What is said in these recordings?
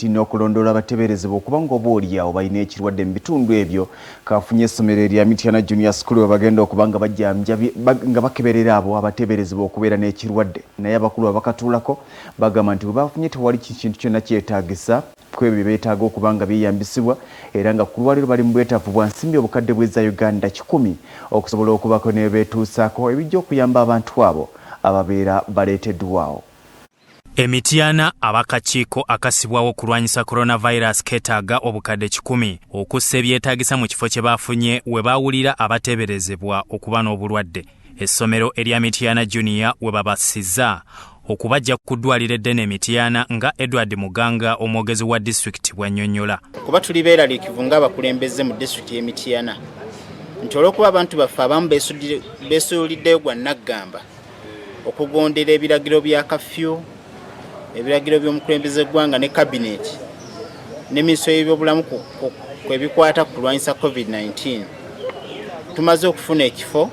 COVID-19 n'okulondoola abateeberezebwa okuba ng'oboolyawo balina ekirwadde mu bitundu ebyo kafunye essomero erya Mityana Junior School we bagenda okuba nga nga bakeberera abo abateeberezebwa okubeera n'ekirwadde naye abakulu abakatuulako bagamba nti bwe bafunye tewali kintu kyonna kyetaagisa ku ebyo bye beetaaga okuba nga byeyambisibwa era nga ku lwaleero bali mu bwetaavu bwa nsimbi obukadde bw'eza Uganda 100 okusobola okubaako ne beetuusaako ebijja okuyamba abantu abo ababeera baleeteddwawo. E Mityana ab'akakiiko akassibwawo okulwanyisa coronavirus keetaaga obukadde 100 okussa ebyetaagisa mu kifo kye baafunye we baawulira abateeberezebwa okuba n'obulwadde. Essomero erya Mityana Junior we babassizza okubaggya ku ddwaliro eddene e Mityana nga Edward Muganga omwogezi wa disitulikiti bw'annyonnyola. Kuba tuli beeraliikivu ng'abakulembeze mu disitulikiti y'e Mityana nti olw'okuba abantu baffe abamu beesuuliddeyo gwa nnaggamba okugondera ebiragiro bya kafyu, ebiragiro by'omukulembeze ggwanga ne kabineeti ne minisitule y'ebyobulamu ku ebikwata ku kulwanyisa COVID-19, tumaze okufuna ekifo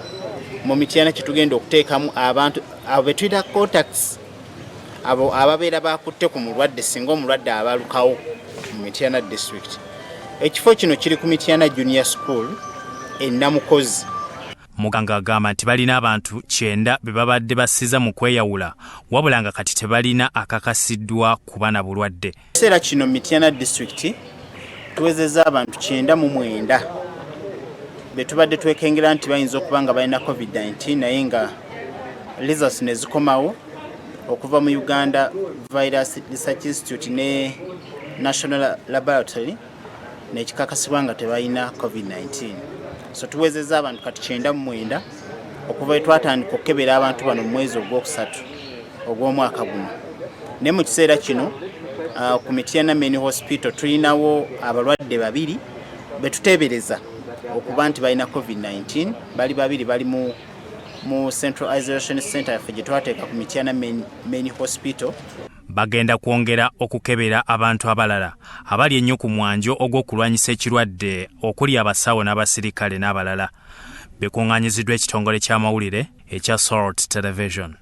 mu Mityana kye tugenda okuteekamu abantu abo be tuyita contacts, abo ababeera bakutte ku mulwadde singa omulwadde abalukawo mu Mityana District. Ekifo kino kiri ku Mityana Junior School e Namukozi. Muganga agamba nti balina abantu 90 be babadde bassiza mu kweyawula, wabula nga kati tebalina akakasiddwa kuba na bulwadde. Ekiseera kino Mityana District tuwezezza abantu 99 be tubadde twekengera nti bayinza okuba nga balina COVID-19, naye nga results ne zikomawo okuva mu Uganda Virus Research Institute ne National Laboratory nekikakasibwa nga tebalina COVID-19. So tuwezezza abantu kati 99 okuva we twatandika okukebera abantu bano mu mwezi ogwokusatu ogw'omwaka guno. Naye mu kiseera kino ku Mityana Main Hospital tulinawo abalwadde babiri betuteebereza okuba nti balina COVID-19. Bali babiri, bali mu Central Isolation Center yaffe gye twateeka ku Mityana Main Hospital. Bagenda kwongera okukebera abantu abalala abali ennyo ku mwanjo ogw'okulwanyisa ekirwadde, okuli abasawo n'abasirikale n'abalala. Bikuŋŋaanyiziddwa ekitongole ky'amawulire ekya Salt Television.